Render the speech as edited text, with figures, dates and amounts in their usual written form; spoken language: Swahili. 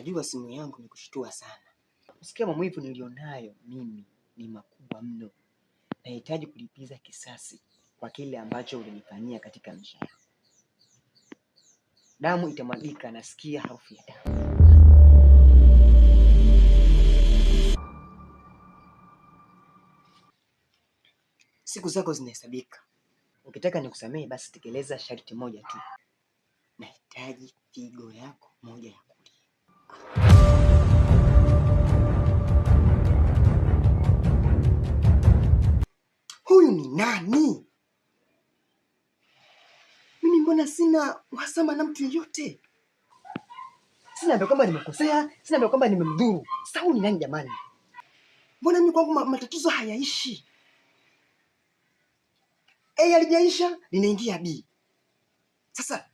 Najua simu yangu imekushtua sana. Usikia maumivu nilionayo mimi ni makubwa mno. Nahitaji kulipiza kisasi kwa kile ambacho ulinifanyia katika maisha yangu. Damu itamwagika, nasikia harufu ya damu. Siku zako zinahesabika. Ukitaka nikusamehe, basi tekeleza sharti moja tu. Nahitaji figo yako moja ya kulia. Huyu ni nani? Mimi mbona sina uhasama na mtu yeyote? Sina ndio kwamba nimekosea, sina ndio kwamba nimemdhuru. Sasa huyu ni nani jamani? Mbona mimi kwangu matatizo hayaishi? A halijaisha, linaingia B. Sasa